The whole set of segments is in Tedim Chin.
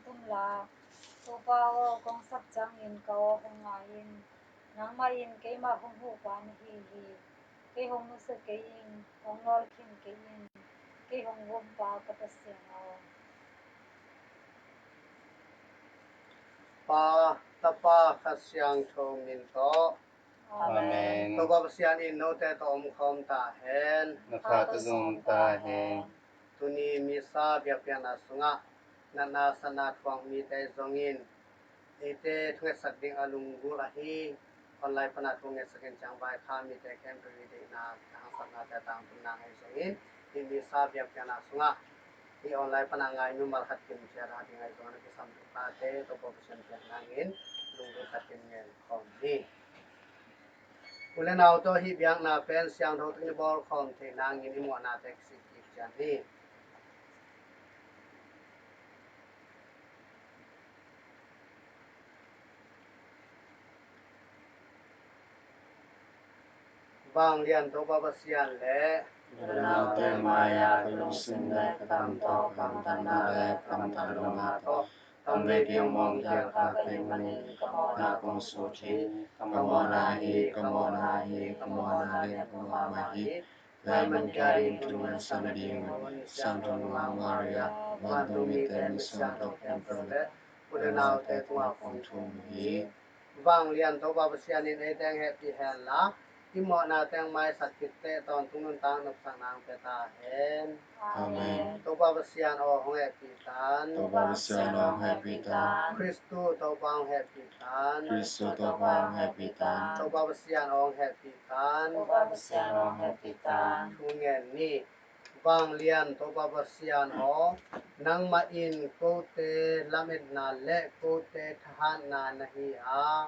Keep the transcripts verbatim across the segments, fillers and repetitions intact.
tum la. Topa aw, kong sap ciangin ka aw hong ngai in. Nangmah in keimah hong huhpa na hi hi. Kei hong nusia kei in, hong nawlkhin kei in. Kei hong gumpa ka Pasian aw. Pa, Tapa, Kha Siangtho min tawh. Amen. Topa Pasian in note tawh omkhawm ta hen. Na kha tawh zong ta hen. Tuni Missa biakpiakna sungah natna satna thuak mite zongin eite thungetsak ding a lunggulh ahi online pana thungetsak in ciang vai kha mite khempeuh i deihna haksatnate tangtunna ngei zongin hih Missa biakpiakna sungah hih online pana ngai mimal khat kim ciat a ding ahi zongin a kisam thupha te Topa Pasian piak nangin lunggulh khat kim ngen khawm hi. U le nau tawh hih biakna pen siangtho takin i bawl khawm theih nangin i mawhnate kisik kik cian hi. Vanglian Topa Pasian le u le naute mai-ah ka lungsim le ka kam tawh, ka kamtanna le ka kamtanna tawh tamvei piang mawng kial ka tei manin ka mawhna kong sut hi. Ka mawhna hi, ka mawhna hi, ka mawhna le ka mawhna hi. Lai man kia in thungetsak nadingun Siangtho Nungak Maria, vantung mite, mi siangtho khempeuh le u le naute tungah kong thum hi. Vanglian Topa Pasian in eite hong hehpih hen la, i mawhna teng maisak khit teh tawntung nuntak nopsak nang pia ta hen. Amen. Topa Pasian aw hong hehpih tan. Topa Pasian aw hong hehpih tan. Kristu Topa hong hehpih tan. Kristu Topa hong hehpih tan. Topa Pasian aw hong hehpih tan. Topa Pasian aw hong hehpih tan. Thu ngen ni. Vanglian Topa Pasian aw, nangmah in kote lametna le kote thahatna na hi a,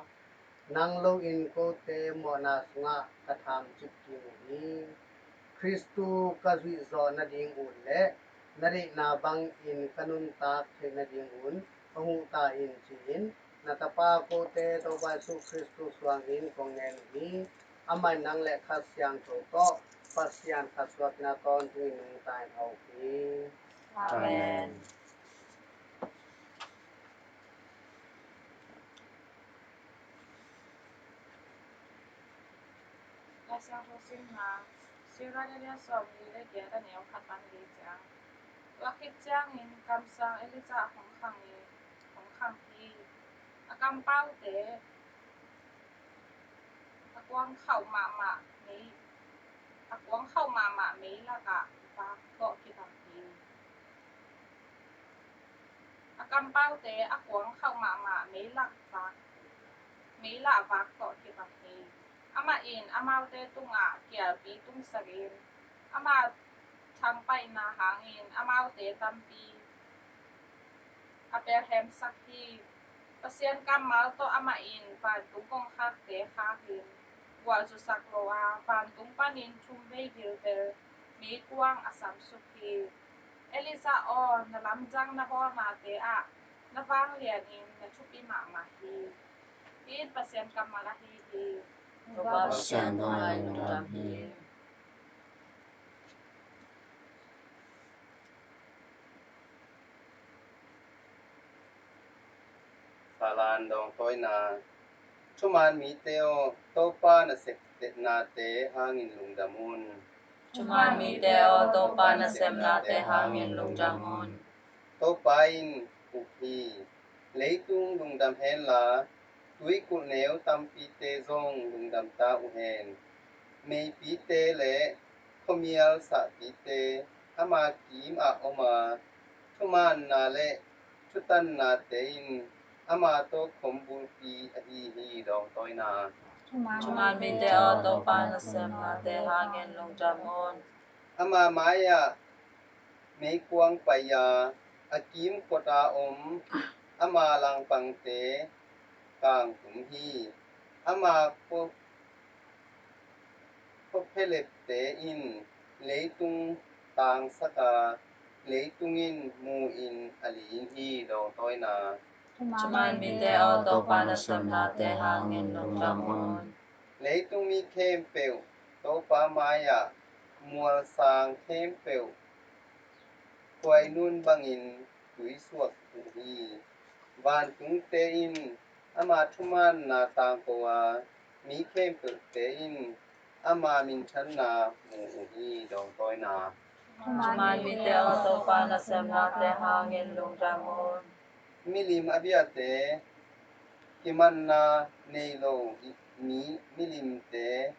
nang loin kote mawhna sungah ka thamcip ding uh hi. Kristu ka zuih zawh nading uh le na deihna bangin ka nuntak theih nadingun hong huh ta in, ci-in na Tapa kote Topa Jesuh Kristu suangin kong ngen uh hi. Amah in nang le Kha Siangtho tawh Pasian khat suakin a tawntungin nungta in a uk hi. Amen. Lai Siangtho simna, Sirah a lian sawmli le giat a neu khat pan li ciang. Tua khit ciangin kamsang Elijah hong khang hi, hong khang hi. A kampaute a kuang khauh mahmah mei, a kuang khauh mahmah mei lakah vak tawh kibang hi. A kampaute a kuang khauh mahmah mei lak vak, mei lah vak tawh kibang hi. Amah in amaute tungah kialpi tungsakin ama thangpaihna hangin amaute tampi a pelhemsak hi. Pasian kammal tawh amah in vantung kongkhakte khakin gualzusak lo a, vantung panin thumvei gilbel meikuang a samsuk hi. Elijah aw, na lamdang na bawlnate ah na vanglianin na thupi mahmah hi. Hih in Pasian kammal ahi hi. Topa Pasian bangin lungdam hi. Salan dawngtawina. Thuman mite aw, Topa nasepnate hangin lungdam un. Thuman mite aw, Topa nasepnate hangin lungdam un. Topa in uk hi. Leitung lungdam henla, tuikulh neu tampite zong lungdam ta uh hen. Meipite le khuamial sahpite ama kim ah om a, thumaanna le thutannate in ama tawh khombulpi ahi hi. Dawngtawina. Thuman mite aw, Topa nasepnate hangin lungdam un. Ama mai-ah meikuang pai a, a kimkot a om ama langpangte kangtum hi. Ama khuaphialepte in leitung tangsak a, leitung in mu-in a ling hi. Dawngtawina. Thuman mite aw, Topa nasepnate hangin lungdam un. Leitung mi khempeuh Topa mai-ah mualsang khempeuh khuainun bangin tuisuak uh hi. Vantungte in ama thumanna tangko a, mi khempeuhte in ama minthanna mu uh hi. Dawngtawina. Thuman mite aw, Topa nasepnate hangin lungdam un. Milim a biate, kimanna nei lo mi milimte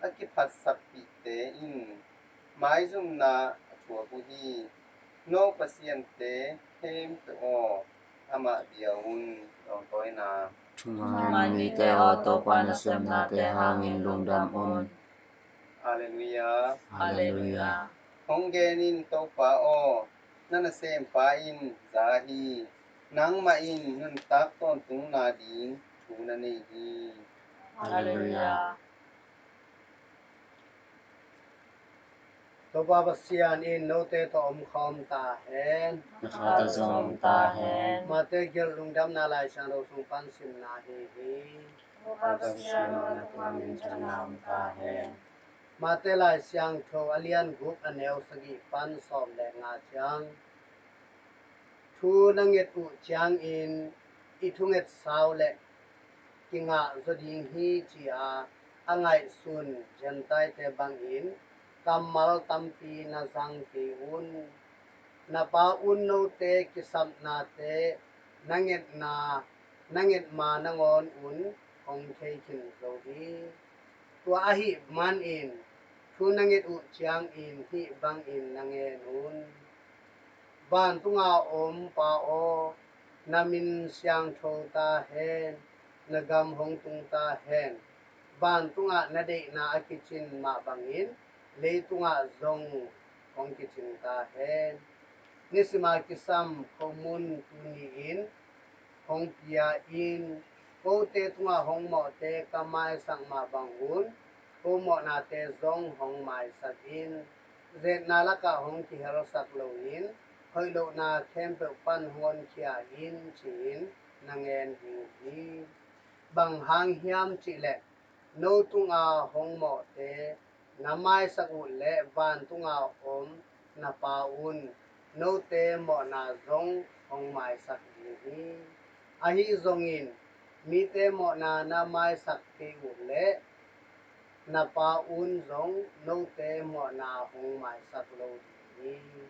a kiphatsakpihte in maizumna a thuak uh hi. No Pasiante khempeuh aw, amah bia un. Dawngtawina. Thuman mite aw, Topa nasepnate hangin lungdam un. Halleluiah. Halleluiah. Hong gen in, Topa aw, na nasempa in za hi. Nangmah in nuntak tawntungna ding thu na nei hi. Halleluiah. Topa Pasian in note tawh om khawm ta hen. Na kha tawh zong om ta hen. Mate gelh lungdamna Lai Siangtho sung pan simna hi hi. Topa Pasian aw, na tungah minthanna om ta hen. Mate Lai Siangtho a lian guk a neu sagih pan sawm le nga ciang, thu na nget uh ciangin i thunget sau le kingah zaw ding hi, ci-a a ngaihsun Gentile-te bangin kammal tampi na zang kei un. Na Pa un note kisapnate na ngetna, na nget ma nangawn un hong thei khin zo hi. Tua ahih manin thu na nget uh ciangin hih bangin na ngen un: Vantunga om Pa aw, na min siangtho ta hen, na gam hong tung ta hen. Vantungah na deihna a kicin mah bangin leitungah zong hong kicin ta hen. Nisima kisam khomun tuni-in hong pia in. Kote tungah hong mawhte ka maisak mah bangun ko mawhnate zong hong maisak in. Zetna lakah hong kihelsak loin hoih lohna khempeuh pan hong honkhia in, ci-in na ngen ding hi. Bang hang hiam cihleh, no tunga hong mawhte na maisak uh leh vantunga om na Pa un note mawhna zong hong maisak ding hi. Ahi zongin mite mawhna na maisak kei uh leh na Pa un zong note mawhna hong maisak lo ding hi.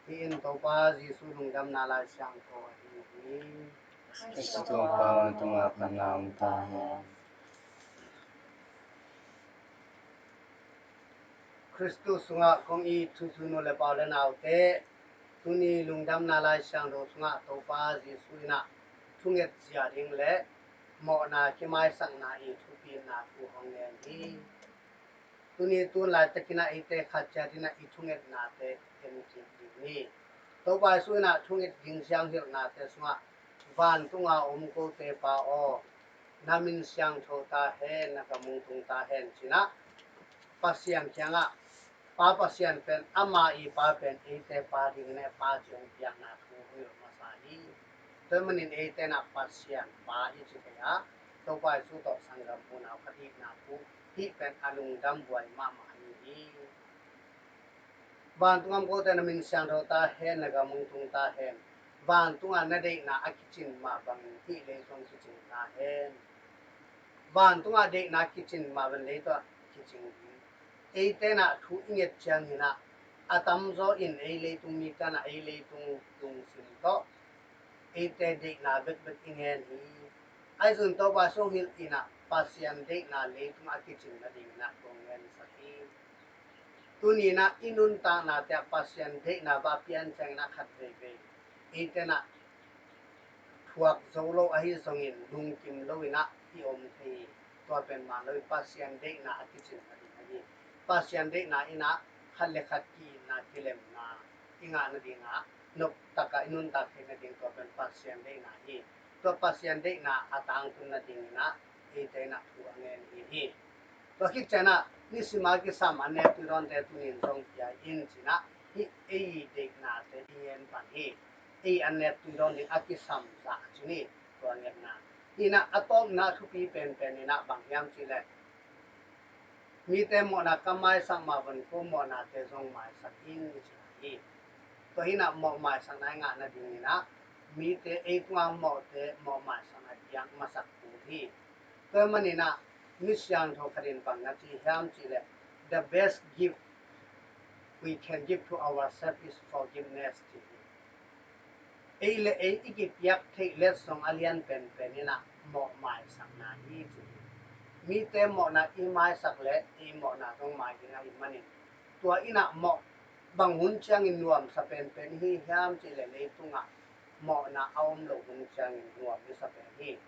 Hih in Topa Jesuh lungdamna Lai Siangtho ahi hi. Khristu Topa hong tungah panna om ta hen. Khristu sungah kong it thuthu nu le pa u le naute, tuni lungdamna Lai Siangtho sungah Topa Jesuh in ah thunget zia ding le mawhna kimaisakna i thupina thu hong ngen hi. Tuni tun laitakin ah eite khat ciat in ah i thungetnate en kik ding ni. Topa Jesuh in ah thunget ding sianghilhnate sungah, vantunga om kote Pa aw, na min siangtho ta hen, na gam hong tung ta hen, ci-in ah Pasian kiangah, Pa Pasian pen, ama i Pa pen eite Pa ding le Pa ci hong piakna thu hong hilh masa hi. Tua ahih manin eite in ah Pasian Pa i ci thei a, Topa Jesuh tawh sanggam unau khat i hihna thu hih pen a lungdam buai mahmah ahi hi. Vantung a om kote, na min siangtho ta hen, na gam hong tung ta hen. Vantungah na deihna a kicin mah bangin hih leitungah kicin ta hen. Vantungah deihna kicin mah bangin leitungah kicin ding. Eite in ah thu i nget ciangin ah a tamzaw in ei leitung mite in ah ei leitung lungsim tawh eite deihna bekbek i ngen hi. Ahi zongin Topa Jesuh hong hilh in ah Pasian deihna leitungah a kicin nadingin ah thu hong ngensak hi. Tuni in ah i nuntaknate ah Pasian deihna va pian ciangin ah khat veivei eite in ah thuak zo lo ahi zongin lungkim lo in ah i om thei hi. Tua pen man lo in Pasian deihna a kicin nading ahi hi. Pasian deihna in ah khat le khat ki-itna, kilemna i ngah nadingah noptaka i nuntak theih nading tua pen Pasian deihna hi. Tua Pasian deihna a tangtun nadingin ah eite in ah thu a ngen ahi hi. Tua khit ciangin ah nisima kisam annektu i dawnte tuni in zong pia in, ci-in ah hih ei deihnate i ngen pan hi. Ei annektu i dawn ding a kisam zah ci ni, tua ngetna. Hih in ah a tawpna a thupi penpen in ah bang hiam cihleh, mite mawhna ka maisak mah bangin ko mawhnate zong maisak in, ci hi. Tua hi-in ah mawh maisakna i ngah nadingin ah mite ei tungah mawhte mawh maisakna i piak masak kul hi. Tua ahih manin ah mi siangtho khat in bang na ci hiam cih leh, "The best gift we can give to ourselves is forgiveness," ci hi. Ei le ei i kipiak theih letsong a lian penpen in ah mawh maisakna hi ci hi. Mite mawhna i maisak leh ei mawhna zong mai ding ahih manin, tua in ah mawh bang hun ciangin nuamsa penpen i hi hiam cih leh leitungah mawhna a om loh hun ciangin nuam i sa pen hi.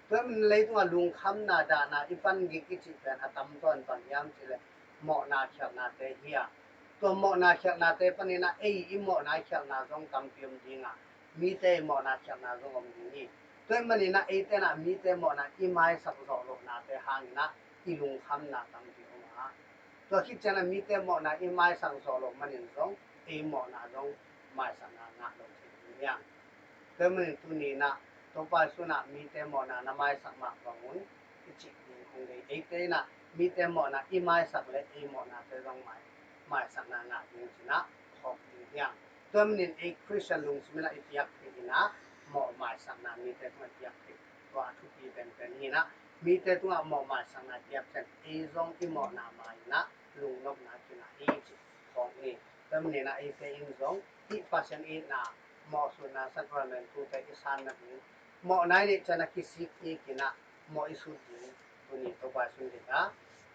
Tua ahih manin leitungah lungkhamna, dahna i pan gik i cih pen a tam tawn bang hiam cih leh mawhna khialhnate hi a, tua mawhna khialhnate panin ah ei i mawhna khialhna zong tampi om ding a, mite i mawhna khialhna zong om ding hi. Tua ahih manin ah eite in ah mite mawhna i maisak zawh lohnate hangin ah i lungkhamna tampi om a, tua khit ciangin ah mite mawhna i maisak zawh loh manin zong ei mawhna zong maisakna ngah lo thei ding hi hang. Tua ahih manin tuni in ah Topa Jesu in ah mite mawhna na maisak mah bang un i cih ding hong deih. Eite in ah mite mawhna i maisak leh ei mawhnate zong mai, maisakna ngah ding ci-in ah phawk ding hi hang. Tua ahih manin ei Khristian lungsim in ah i piak theih in ah mawh maisakna mite tungah i piak theih, tua a thupi penpen hi-in ah mite tungah mawh maisakna i piak ciang ei zong i mawhna mai-in ah lungnopna kingah hi cih phawk ni. Tua ahih manin ah eite in zong hih Pasian itna, mawhsutna sacrament thute i san nading, mawhna i neih ciang a kisik kik in ah mawh i sut ding tuni Topa Jesu in deih a,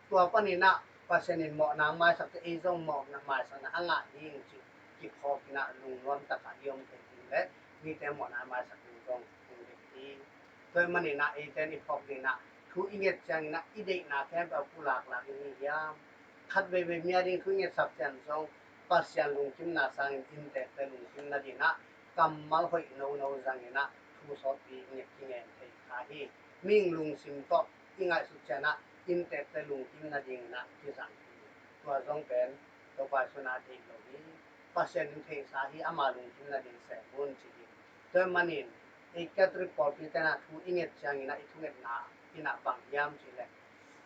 tua panin ah Pasian in mawhna maisak teh ei zong mawhna maisakna a ngah ding cih kiphawk in ah lungnuam takah i om theih ding leh mite mawhna maisak ding zong hong deih hi. Tua ahih manin ah eite in i phawk ding ah thu i nget ciangin ah i deihna khempeuh a pulaklak i hi hiam? Khat veivei mi a ding thu i ngetsak ciang zong Pasian lungkimna sangin inntekte lungkim nadingin ah kammal hoih nono zangin ah thu sawtpi nget kingen thei kha hi. Mihing lungsim tawh i ngaihsut ciang ah inntekte lungkim nadingin ah kizang hi. Tua zong pen Topa Jesu in ah deih lo hi. Pasian in theihsa hi, ama lungkim nading sem un ci hi. Tua ahih manin ei Catholic pawlpite in ah thu i nget ciangin ah i thungetna in ah bang hiam cih leh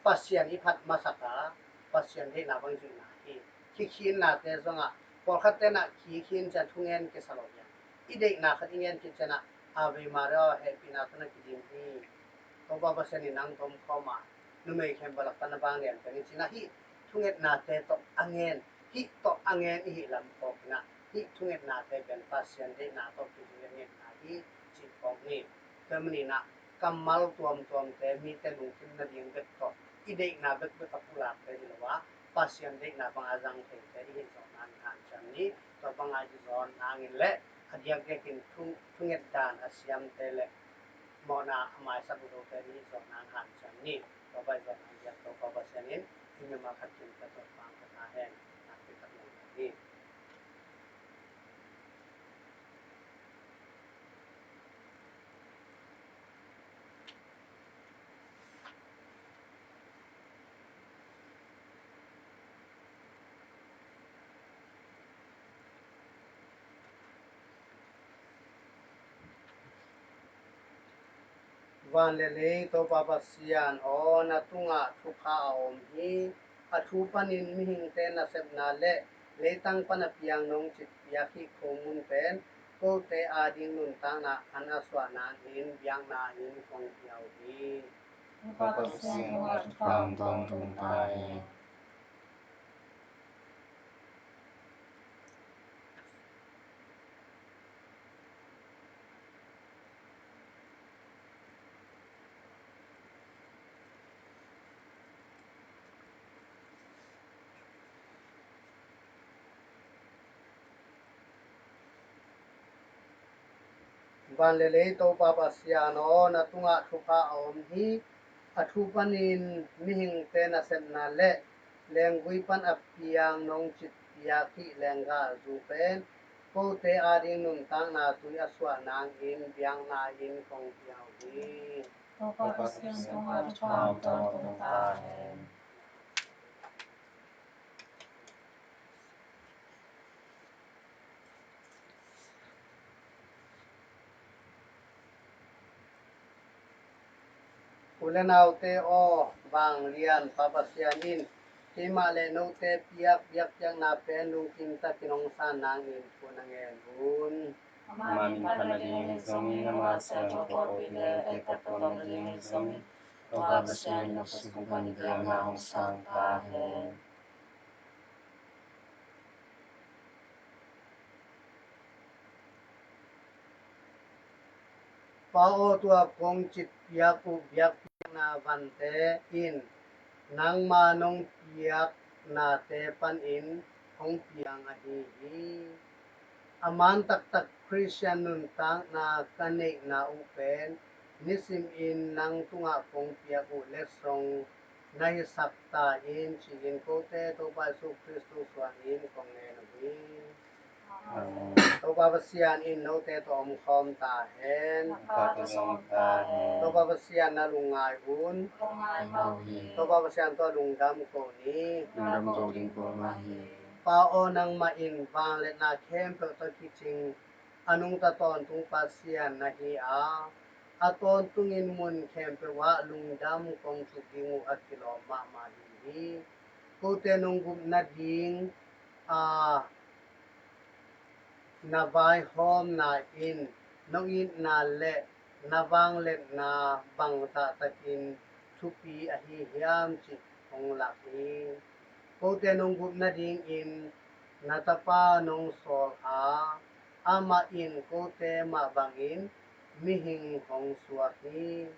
Pasian i phat masak a, Pasian deihna bang zuihna hi. Khi khinnate zong ah pawlkhatte in ah khi khin ciang thungen kisa lo hi hang. I deihna khat i ngen khit ciang ah Ave Maria, hehpihna tawh na kidim hi, Topa Pasian in nang tawh om khawm a, numei khempeuh lak pan na vang lian pen hi ci-in ah hih thungetnate tawh a ngen, hih tawh a ngen i hih lam phawk in ah hih thungetnate pen Pasian deihna tawh kizui a ngetna hi cih phawk ni. Tua ahih manin ah kammal tuamtuamte mite lungkim nading bek tawh i deihna bekbek a pulakte hi lo a, Pasian deihna banga zang theite i hih zawh nangin hanciam ni. Tua banga i hih zawh nangin leh a diakdiakin thu, thunget dan a siamte leh mawhna a maisak zote i hih zawh nangin hanciam ni. Tua bang i zawh nang diak Topa Pasian in i mimal khat kim ka tawh pang ka ta hen. Nang pi khat nang ni. Van le lei Topa Pasian aw, na tungah thupha a om hi. A thu panin mihingte nasepna le leitang pan a piang nong citpiak hih khomun pen kote ading nuntakna an a suah nangin biakna in kong piau hi. Topa Pasian aw, na thupha om tawntung ta hen. Van le lei Topa Pasian aw, na tungah thupha a om hi. A thu panin mihingte nasepna le lenggui pan a piang nong citpiak hih lenggahzu pen kote ading nuntakna tui a suah nangin biakna in kong piau hi. Topa Pasian tungah thupha om tawntung ta hen. U le naute aw, vanglian Pa Pasian in Keimah le note piak biakpiakna pen lungkim takin hong san nangin thu na ngen un. Ama min phat nading hi zongin, ama siangtho pawlpi le deihtak tawh tawm nading hi zongin, Topa Pasian in na khut sung panin biakna hong sang ta hen. Pa aw, tua kong citpiak uh biakpiakna vante in nangma nong piak nate panin hong piang ahi hi. A man taktak Khristian nuntakna ka neihna uh pen nisimin nang tungah kong piak uh letsong na hisak ta in, ci-in kote Topa Jesu Khristu suangin kong ngen uh hi. Amen. Topa Pasian in note tawh omkhawm ta hen. Topa Pasian na lungngai un. Topa Pasian tawh lungdam ko ni. Pa aw, nangmah in vangliatna khempeuh tawh kicing a nungta tawntung Pasian na hi a, a tawntungin mun khempeuh ah lungdam kong thuak ding uh a kilawm mahmah hi hi. Kote nong gup nading a na vaihawmna in nong itna le na vangliatna bangzah takin thupi ahi hiam cih hong lak hi. Kote nong gup nadingin na tapa nong sawl a, amah in kote mah bangin mihing hong suak hi.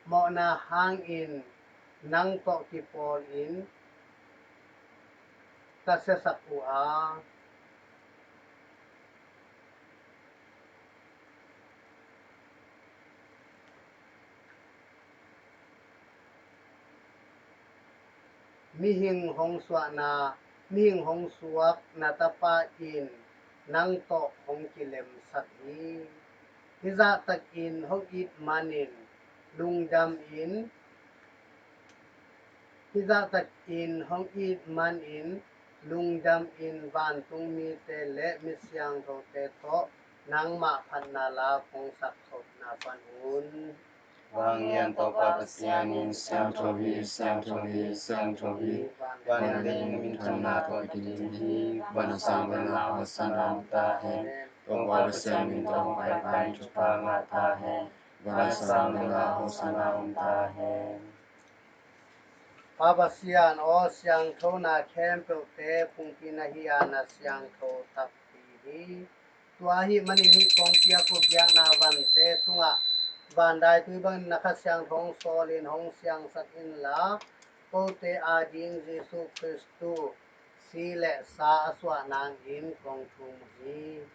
Mawhna hangin nang tawh kipawlin ka siasak uh a, mihing hong suakna, mihing hong suak na tapa in nang tawh hong kilemsak hi. Hih zahtakin hong it manin lungdam in, hih zahtakin hong it manin lungdam in vantung mite le mi siangthote tawh nangmah phatna la kong sak khopna pan un. Vanglian Topa Pasian in, siangtho hi, siangtho hi, siangtho hi, vanglian in minthanna tawh kidim hi. Van a sang vanah Hosana om ta hen. Topa Pasian min tawh hong paipai in thupha ngah ta hen. Van a sang vanah Hosana om ta hen. Pa Pasian aw, siangthona khempeuhte phungpi na hi a, na siangtho takpi hi. Tua ahih manin hih kong piak uh biakna vante tungah vandaitui bangin na Kha Siangtho hong sawlin hong siangsak inla, kote ading Jesu Khristu si le sa a suah nangin kong thum uh hi.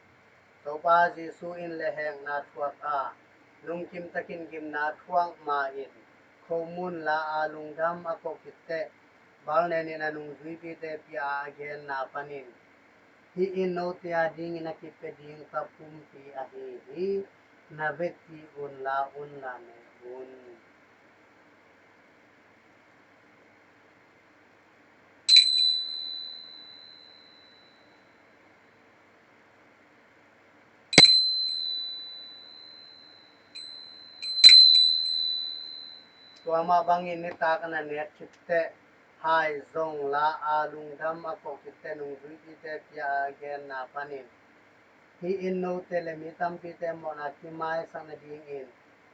Topa Jesu in lehhekna thuak a, lungkim takin gimna thuak ma-in khomun la a lungdam a koh khit teh, bal nenin a nungzuipite pia a a genna panin, hih in note adingin a kipia ding ka pumpi ahi hi. Na vekpi un la un la ne un. Tua mah bangin nitak a na nek khit teh, hai zong la a lungdam a koh khit teh, nungzuipite pia a genna panin, hih in note le mi tampite mawhna kimaisak nadingin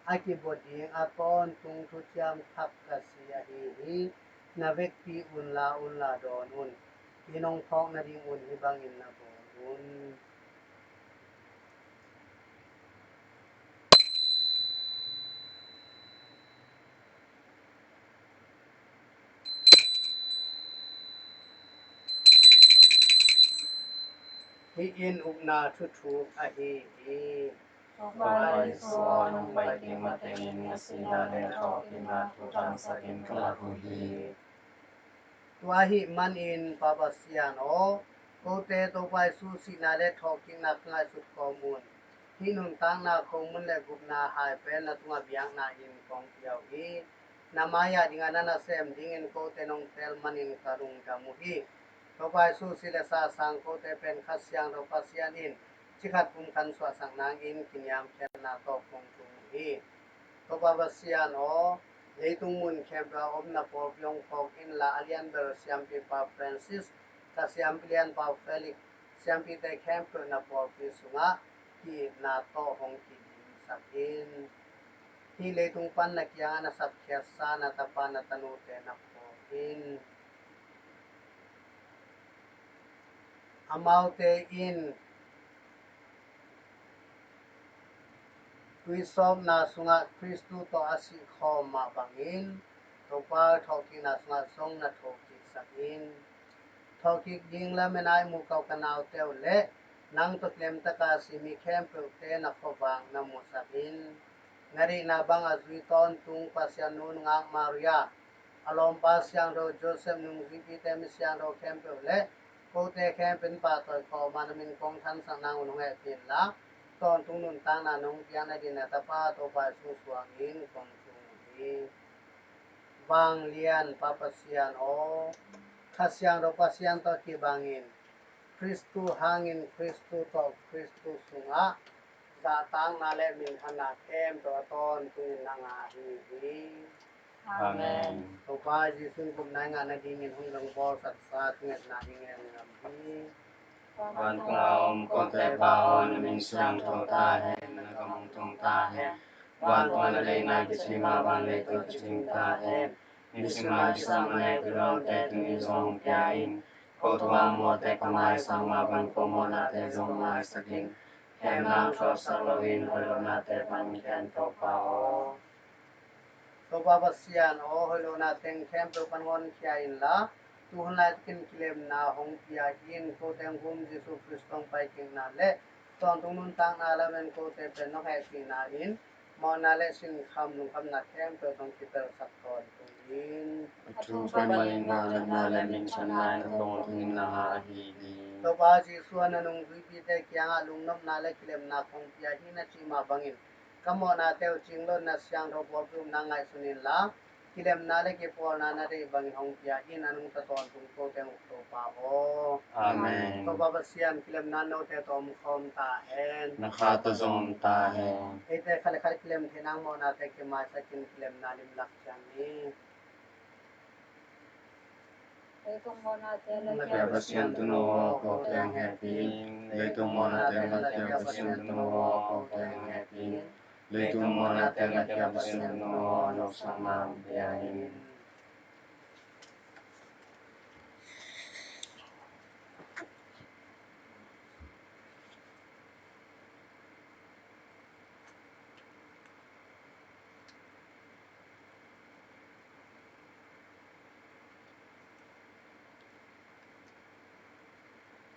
a kibua ding a tawntung thuciam thak ka si ahi hi. Na vekpi un la un la dawn un. Inn hong phawk nadingun hih bangin na bawl un. Hih in ukna thuthuk ahi hi. Topa Jesu aw, nong pai kik matengin na sihna le thawhkikna thu thangsakin ka lak uh hi. Tua ahih manin Pa Pasian aw, kote Topa Jesu sihna le thawhkikna ka ngaihsut kawm un. Hih nuntakna khomun le gupna hai pen na tungah biakna in kong pia uh hi. Na mai-ah dingah na nasem dingin kote nong tel manin ka lungdam uh hi. Topa Jesu si le sa sang kote pen Kha Siangtho Pasian in cikhat pumkhat suahsak nangin kiniamkhiatna tawh kong thum uh hi. Topa Pasian aw, Leitung mun khempeuh a om na pawlpi hong phawk inla, a lianbel Siampipa Francis, ka Siampi Lianpa Felix, siampite khempeuh na pawlpi sungah ki-itna tawh hong kidimsak in. Hih leitung pan na kiangah na sapkhiatsa na tapa na tanute na phawk in. Amaute in tuisawpna sungah Kristu tawh a sihkhawm mah bangin Topa thawhkikna sungah zong na thawhkiksak in. Thawhkik ding lamen a i mu kau ka naute uh le nang tawh kilemtaka si mi khempeuhte na khuavak na musak in. Na deihna bang a zui tawntung Pasian nu nungak Maria, a lawmpa siangtho Joseph, nungzuipite, mi siangtho khempeuh le kote khempeuh in pahtawi khawm a, na min kong thansak nang un hong hehpih inla, tawntung nuntakna nong piak nadingin na tapa Topa Jesu suangin kong thum uh hi. Vanglian Pa Pasian aw, Kha Siangtho Pasian tawh kibangin, Kristu hangin, Kristu tawh, Kristu sungah zahtakna le minthanna khempeuh a tawntungin nang aa hi hi. Amen. Topa Jesu in gupna i ngah nadingin hong zong bawlsaksa thungetna i ngen ngam hi. Vantung a om kote Pa aw, na min siangtho ta hen, na gam hong tung ta hen. Vantung a na deihna kici mah bang leitung ah kicing ta hen. Nisim a kisam manna i lawmte tuni zong hong pia in. Ko tungah mawhte ka maisak mah bang ko mawhnate zong maisak in. Hehna thuaksak loin hoih lohnate pan khen Topa aw. Topa Pasian aw, hoih lohna teng khempeuh pan honkhia inla, tu hun laitakin kilemna hong pia in. Kote hong gum Jesu Kristo hong paikikna le tawntung nuntakna lamen kote pen nong hehpihna in mawhna le sinkham lungkhamna khempeuh tawh kipelsak tawntung in. A thu pen maninna, natna le minthanna in a tawntung in nang aa hi hi. Topa Jesu a na nungzuipite kiangah lungnopna le kilemna kong pia hi na cih mah bangin ka mawhnate uh cing lo-in na siangtho pawlpi um nang ngaihsun inla, kilemna le kipawlna na deih bangin hong pia in. A nungta tawntung kote hong uk Topa aw. Amen. Topa Pasian, kilemna note tawh omkhawm ta hen. Na kha tawh zong om ta hen. Eite khat le khat kilem theihna mawhnate kimaisak in kilemna limlak ciang ni. Leitung mawhnate Lakhia Pasian Tuuno aw, kote hong hehpih in. Leitung mawhnate Lakhia Pasian Tuuno aw, kote hong hehpih in. Leitung mawhnate Lakhia Pasian Tuuno aw, nopsakna hong pia in.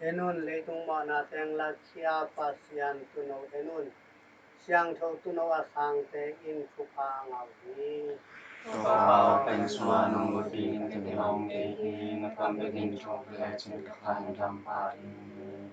En un, leitung mawhna teng Lakhia Pasian Tuuno en un. Siangtho Tuuno a sangte in thupha a ngah uh hi. Topa aw, ka inn sungah nong lut dingin ka kilawm kei hi. Na kam bekin thuk lecin ka khan dam pah ding hi.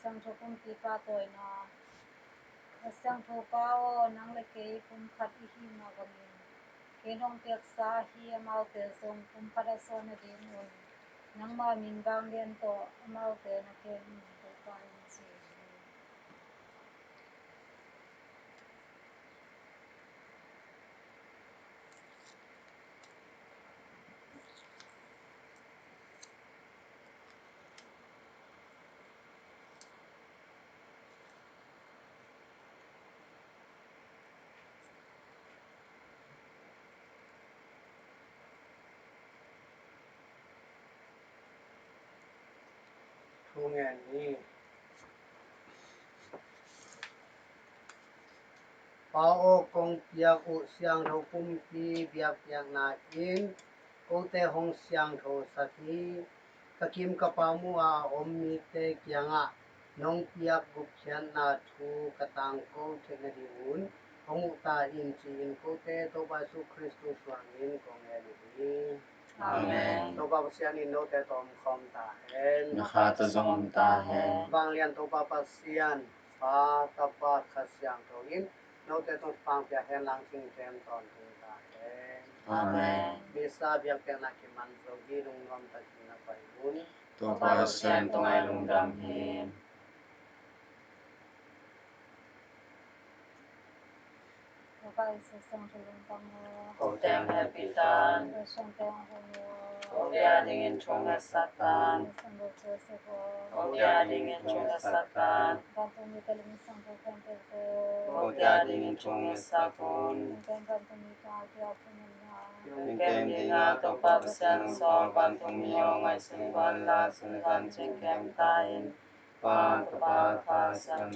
Siangtho Kumpipa tawina. A Siangtho Pa aw, nang le kei pumkhat i hih mah bangin Kei nong piaksa ahi amaute zong kum khat a sawn nadingun nangma min vanglian tawh amaute na kem in, Topa in ci hi. Thu ngen ni. Pa aw, kong piak uh siangtho pumpi biakpiakna in kote hong siangthosak hi. Ka kim ka pam uh a om mite kiangah nong piak gupkhiatna thu ka tangko theih nadingun hong uh ta in, ci-in kote Topa Jesu Khrist suangin kong ngen uh hi. Amen. Topa Pasian in note tawh om khawm ta hen. Na kha tawh zong om ta hen. Vanglian Topa Pasian, Pa, Tapa, Kha Siangtho in note tung pangpia hen lang, thingtem tawntung ta hen. Amen. Misa biakpiakna kiman zo hi, lungnuam takin na pai un. Topa Pasian tungah lungdam hi. Topa Jesu siangtho lungdam uh. Ko teng happy tan. Ko siangteng hong uh. Ko bia dingin thong na satan. Ko siangtho Joseph uh. Ko bia dingin thong na satan. Vantung mite le mi siangtho khempeuh te. Ko bia dingin thong na sakun. Ken vantung mi tungah bia thong na. Ken dinga Topa Pasian sawm vantung mi aw ngaihsun vanla sun van cing kem ta in. Pa, Topa, Kha Siang